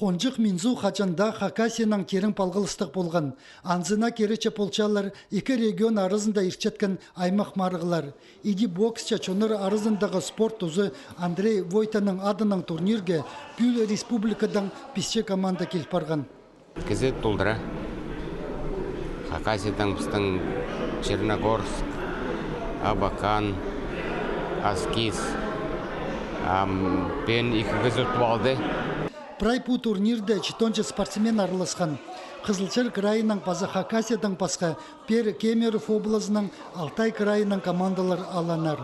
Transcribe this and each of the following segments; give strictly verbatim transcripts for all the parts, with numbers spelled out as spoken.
Хонҷых Минзу хаҷан даа Хакасиянаң тирең палғалыстығ полған. Анзына кирече полчалар ікі регион аразында иртчеткен аймах марығлар. Иди боксчы чоннар аразындағы спорт тузы Андрей Войтаның адынаң турнирге пӱӱл республикадаң писче команда кил парған. Кізі толдыра. Хакасиядаң пістің Черногорск, Абакан, Аскиз. Ам пеен ікі кізі утып алды. Прай пу турнирде читонҷа спортсмен араласхан. Хызылчар крайынаң паза Хакасиядаң пасха пеер Кемерово облазынаң, Алтай крайынаң командалар аланнар.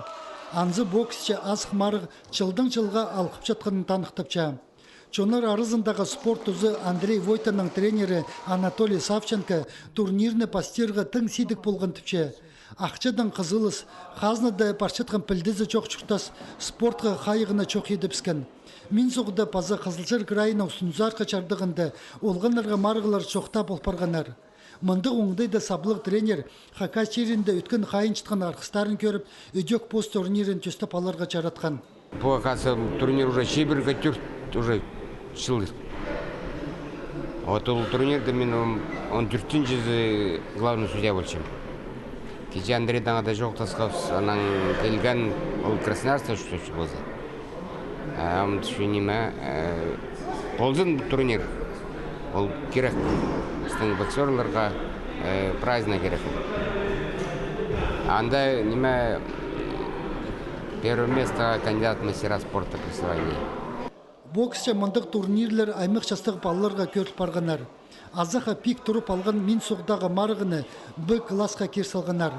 Анзы боксчы азых марығ чылдаң чылға алхапчатханын таныхтапча. Чоннар аразындағы спорт тузы Андрей Войтаның тренері Анатолий Савченко турнирні пастирға тың сидік полған тіпче. Ахчадаң хызылыс, хазнада парчатхан пілдізі чох чуртас спортха хайығны чох идібіскен. Мин суғда паза Хызылчар крайынаң Сунзарха чардығында олғаннарға марығлар чохта пол парғаннар. Мындағ оңдайда саблығ тренер Хакас чирінде ӧткін хайынчатхан арғыстарын кӧріп, ідӧк пос турнирін тӧстеп аларға чаратхан. Пу, оказывается, турнир уже чибіргі тӧрт уже чыл. Вот ол турнирде мин он, он тӧртінҷізі главный судья полчам. Кичее Андрейдаң даа чоохтасхабыс, анаң килген ол Красноярскта, что ли, полза. Ам тіпче ниме, э, ползын турнир. Ол кирек. Пістің боксерларға, э, праздник кирек. Анда ниме, первое место кандидат мастера спорта при звании. Боксча мындағ турнирлер аймах частығ палаларға кӧріл парғаннар. Азахха пик турып алған Мин суғдағы марығны Б классха кир салғаннар.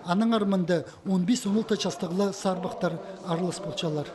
Аннаңар мында он пис-он алты частығ ла сарбахтар аралас полчалар.